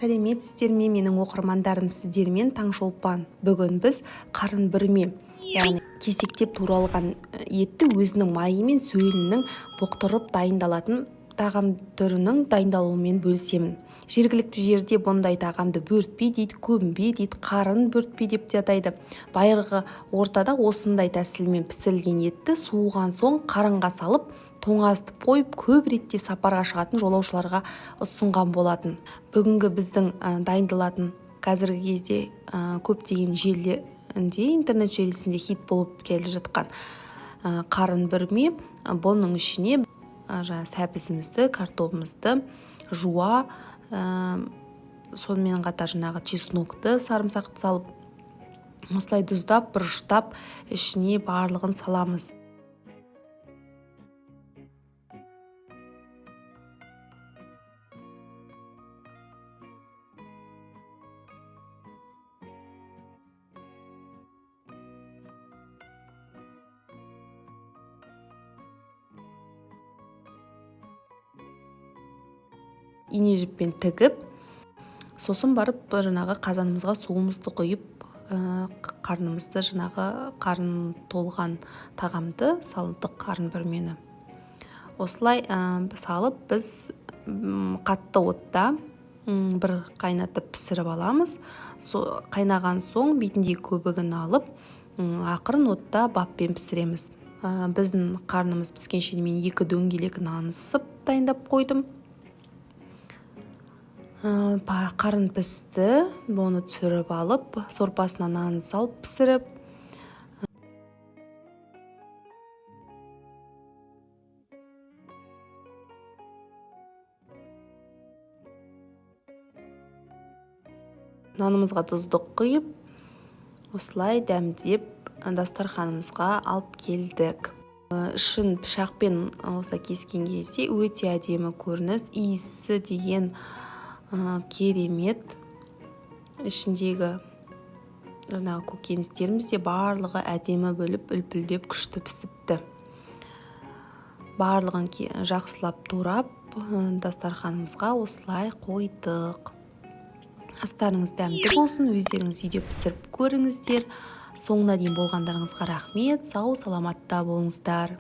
Сәлеметсіздер ме, менің оқырмандарым! Сіздермен Таңшолпан. Бүгін біз қарын бүрме, яғни кесектеп туралған етті өзінің майы мен сөлінің бұқтырып дайындалатын тағам түрінің дайындалуымен бөлісемін. Жергілікті жерде бұндай тағамды бөртпе дейді, көмбе дейді, қарын бөртпе деп те атайды. Байырғы ортада осындай тәсілмен пісірілген етті суыған соң қарынға салып, тоңазытып қойып, көп ретте сапарға шығатын жолаушыларға ұсынған болатын. Бүгінгі біздің дайындалатын, қазіргі кезде көптеген желілерінде, интернет желісінде хит болып келе жатқан қарын бүрме. Бұның ішіне жаңа сәбізімізді, картобымызды, жуа, сонымен қатар жаңағы чеснокты, сарымсақты салып, осылай тұздап, бұрыштап, ішіне барлығын саламыз. Ине жіппен тігіп, сосын барып жаңағы қазанымызға суымызды құйып, қарнымызды, жаңағы қарын толған тағамды салдық. Қарын бүрмені осылай салып, біз қатты отта бір қайнатып, пісіріп аламыз. Қайнаған соң бетіндегі көбігін алып, ақырын отта баппен пісіреміз. Біздің қарнымыз піскенше мен екі дөңгелек нан ысып дайындап қойдым. Қарын пісті, оны түсіріп алып, сорпасына нан салып пісіріп, нанымызға тұздық құйып, осылай дәмдеп, дастарханымызға алып келдік. Ішін пышақпен осылай кескен кезде өте әдемі көрініс, иісі деген керемет. Ішіндегі жаңағы көкөністеріміз де барлығы әдемі бөліп, үлпілдеп, күшті пісіпті. Барлығын жақсылап турап, дастарханымызға осылай қойдық. Астарыңыз дәмді болсын, өздеріңіз үйде пісіріп көріңіздер. Соңына дейін болғандарыңызға рахмет. Сау саламатта болыңыздар.